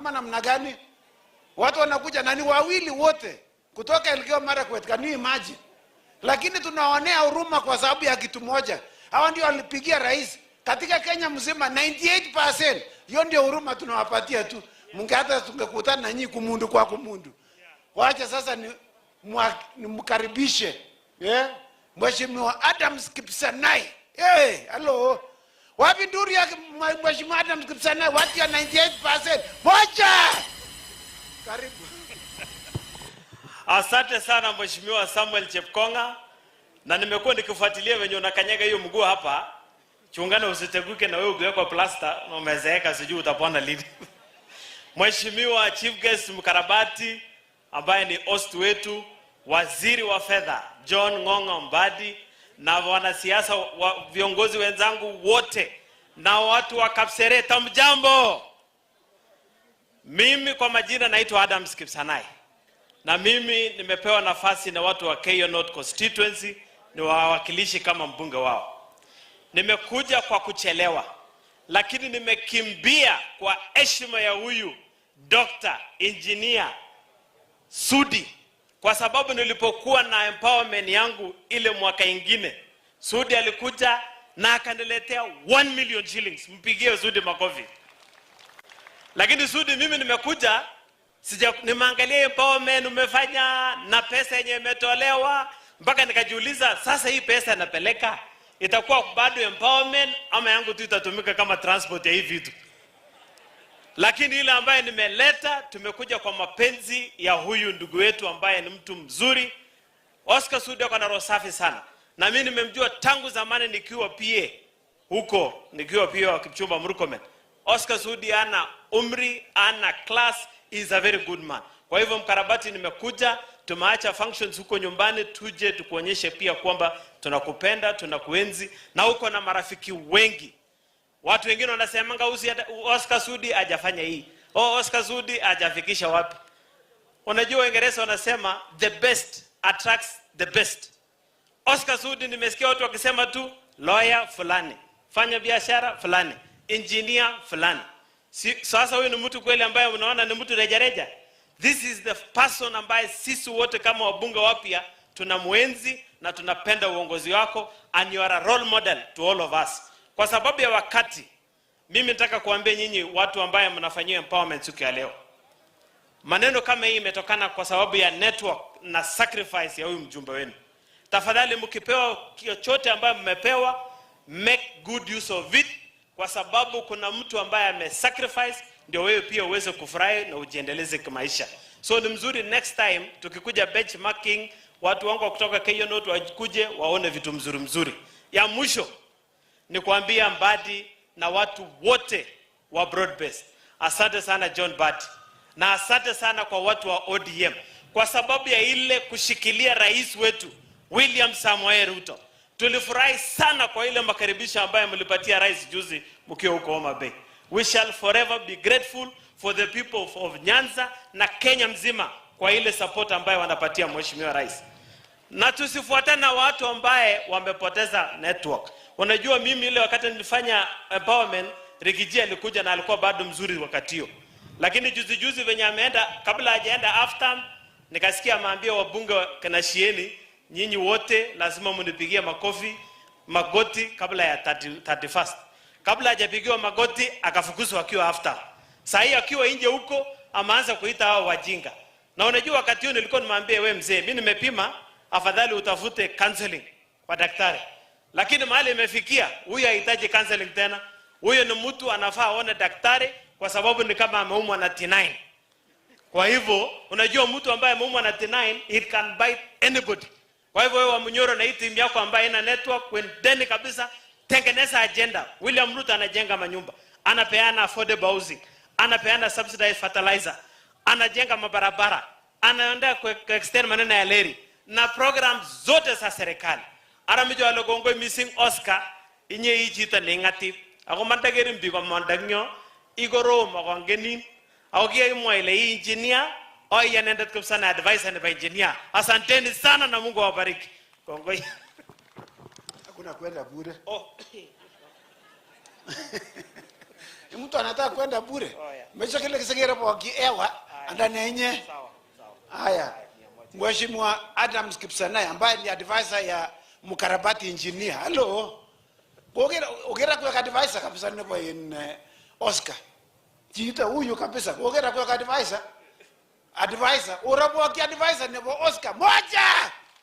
Ama namna gani? Watu wanakuja na ni wawili wote kutoka Elgeyo Marakwet, can you imagine? Lakini tunaonea huruma kwa sababu ya kitu moja. Hawa ndio walipigia rais katika Kenya mzima 98%. Hiyo ndio huruma tunawapatia tu. Mungu, hata tungekutana na nyinyi kumundu kwa kumundu. Wacha sasa ni mkaribishe, yeah? Mheshimiwa Adams Kipsanai. Hey, hello. Wapi nduru ya Mheshimiwa Adams Kipsanai? Watu ya 98%. Moja. Karibu. Asante sana, Mheshimiwa Samuel Chepkonga, na nimekuwa nikifuatilia venye unakanyaga hiyo mguu hapa. Chungana usiteguke na wewe ukiwekwa plasta na umezeeka, sijui utapona lini. Mheshimiwa Chief Guest Mkarabati ambaye ni host wetu, Waziri wa Fedha John Ng'ong'o Mbadi na wanasiasa wa viongozi wenzangu wote na watu wa Kapseret, mjambo. Mimi kwa majina naitwa Adams Kipsanai na mimi nimepewa nafasi na watu wa Keiyo North Constituency ni wawakilishi kama mbunge wao. Nimekuja kwa kuchelewa, lakini nimekimbia kwa heshima ya huyu Dr. Engineer Sudi, kwa sababu nilipokuwa na empowerment yangu ile mwaka ingine, Sudi alikuja na akaniletea 1 million shillings. Mpigie Sudi makofi. Lakini Sudi, mimi nimekuja sija, nimeangalia empowerment umefanya na pesa yenye imetolewa, mpaka nikajiuliza, sasa hii pesa napeleka itakuwa bado empowerment ama yangu tu itatumika kama transport ya hii vitu? Lakini ile ambaye nimeleta, tumekuja kwa mapenzi ya huyu ndugu wetu ambaye ni mtu mzuri. Oscar Sudi ako na roho safi sana, na mimi nimemjua tangu zamani nikiwa PA huko, nikiwa PA wa Kipchumba Murkomen. Oscar Sudi ana umri, ana class, is a very good man. Kwa hivyo mkarabati, nimekuja, tumeacha functions huko nyumbani, tuje tukuonyeshe pia kwamba tunakupenda, tunakuenzi na uko na marafiki wengi. Watu wengine wanasemanga usi Oscar Sudi hajafanya hii. Oh, Oscar Sudi hajafikisha wapi? Unajua Waingereza wanasema the best attracts the best. Oscar Sudi nimesikia watu wakisema tu lawyer fulani, fanya biashara fulani, engineer fulani. Si, sasa huyu ni mtu kweli ambaye unaona ni mtu rejareja? This is the person ambaye sisi wote kama wabunge wapya tunamuenzi na tunapenda uongozi wako, and you are a role model to all of us. Kwa sababu ya wakati, mimi nataka kuambia nyinyi watu ambaye mnafanyiwa empowerment siku ya leo, maneno kama hii imetokana kwa sababu ya network na sacrifice ya huyu mjumbe wenu. Tafadhali mkipewa chochote ambayo mmepewa, make good use of it, kwa sababu kuna mtu ambaye amesacrifice ndio wewe pia uweze kufurahi na ujiendeleze kimaisha. So ni mzuri next time tukikuja benchmarking, watu wangu wa kutoka Keiyo North wakuje waone vitu mzuri mzuri. Ya mwisho ni kuambia Mbadi na watu wote wa broad based, asante sana John Mbadi, na asante sana kwa watu wa ODM kwa sababu ya ile kushikilia rais wetu William Samoei Ruto. Tulifurahi sana kwa ile makaribisho ambayo mlipatia rais juzi mkiwa huko Homa Bay. We shall forever be grateful for the people of Nyanza na Kenya mzima kwa ile support ambayo wanapatia mheshimiwa rais, na tusifuatane na watu ambaye wamepoteza network. Unajua, mimi ile wakati nilifanya empowerment, Riggy G alikuja na alikuwa bado mzuri wakati hiyo, lakini juzi juzi venye ameenda, kabla hajaenda after, nikasikia ameambia wabunge kina Shieni, nyinyi wote lazima mnipigie makofi magoti kabla ya 30, 31st. Kabla hajapigiwa magoti akafukuzwa akiwa after. Saa hii akiwa nje huko ameanza kuita hao wajinga. Na unajua wakati huo nilikuwa nimwambie, we mzee, mimi nimepima, afadhali utafute counseling kwa daktari. Lakini mahali imefikia, huyu hahitaji counseling tena. Huyu ni mtu anafaa aone daktari kwa sababu ni kama ameumwa na T9. Kwa hivyo unajua mtu ambaye ameumwa na T9, it can bite anybody. Kwa hivyo wewe Wamunyoro na hii timu yako ambayo ina network, kwendeni kabisa, tengeneza agenda. William Ruto anajenga manyumba, anapeana affordable housing, anapeana subsidized fertilizer, anajenga mabarabara, anaenda ku extend maneno ya leri na program zote za serikali. Aramijo ale missing Oscar inye i chito neing'atip ako mandakerin biik komondaknyo ikorom akongenin ako kiaimwa ile i engineer oi inendet kabisa na advisor nebo engineer. Asanteni sana na Mungu awabariki. Kongoi. Hakuna kwenda bure. Oh. Mtu anataka kwenda bure. Oh, yeah. Mesha kile kisigere boki ewa andani yenye. Sawa, sawa. Haya. Mheshimiwa Adams Kipsanai ambaye ni advisor ya mkarabati engineer. Hello. Ogera ogera kwa advisor kabisa nebo in Oscar. Chito huyu kabisa. Ogera kwa advisor. Advisor, uraboki advisor nebo Oscar. Moja.